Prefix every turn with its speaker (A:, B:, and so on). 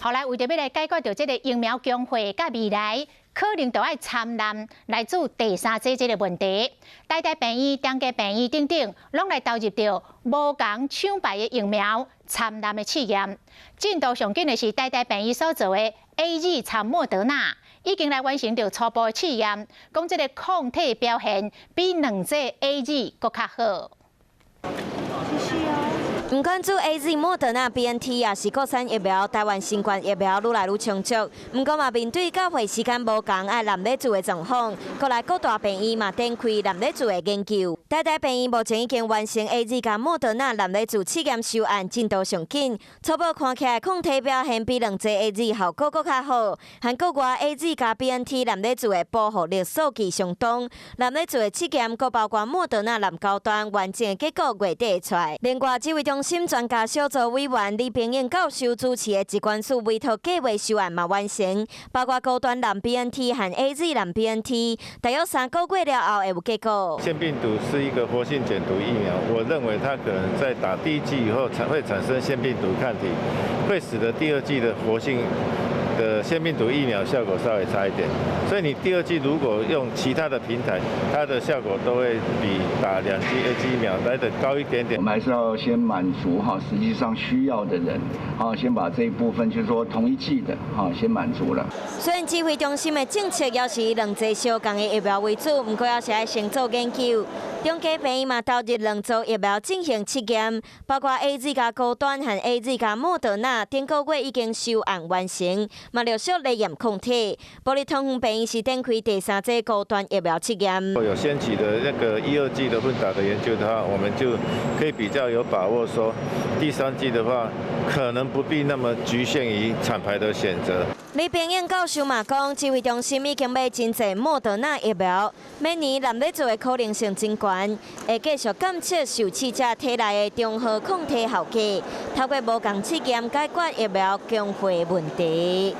A: 後來為著欲來解決著這个疫苗供貨，佮未來可能著愛參濫來做第三劑這个問題。台大病院、中家病院等等，攏來投入著無仝廠牌的疫苗參濫的試驗。進度上緊的是台大病院所做的 AZ 參莫德納，已經來完成著初步的試驗，講這个抗體表現比兩劑 AZ 閣較好。
B: 毋管注 AZ、莫德納、BNT，抑是國產疫苗，台灣新冠疫苗愈來愈充足。毋過嘛，面對交貨時間無仝愛濫咧做的狀況，國內各大病院嘛展開濫咧做的研究。台大病院目前已經完成 AZ 佮莫德納濫咧做試驗收案，進度上緊。初步看起來抗體表現比兩劑 AZ 效果閣較好，和國外 AZ 佮 BNT 濫咧做的保護力數據相當。濫咧做的試驗，閣包括莫德納濫高端，完整的結果月底會出來。另外，指揮中心專家小組委員李炳英教授主持的疾管署委託計畫收案嘛完成，包括高端濫 BNT 和 AZ 濫 BNT，大約3個月了後會有結果。
C: 腺病毒是一個活性減毒疫苗，我認為它可能在打第一劑以後才會產生腺病毒抗體，會使得第二劑的活性的腺病毒疫苗效果稍微差一點。所以你第二劑如果用其他的平台，它的效果都會比打兩劑 AZ 疫苗來得高一點點。
D: 我們還是要先滿足哈，實際上需要的人，好，先把這一部分就是說同一劑的，哈，先滿足了。
B: 雖然指揮中心的政策猶是以兩劑相仝的疫苗為主，毋過猶是愛先做研究。中家病院嘛投入兩組疫苗進行試驗，包括 AZ 佮高端和 AZ 佮莫德納，頂個月已經收案完成，嘛陸續來驗抗體。部立桃園病院是展開第三劑高端疫苗試驗。
C: 有先期的那個一二劑的混打的研究的話，我們就可以比較有把握說，第三劑的話可能不必那麼局限於廠牌的選擇。
B: 李炳英教授嘛講，指揮中心已經買真濟莫德納疫苗，明年濫咧做的可能性真懸，會繼續監測受試者體內的中和抗體效果，透過無仝試驗解決疫苗供貨問題。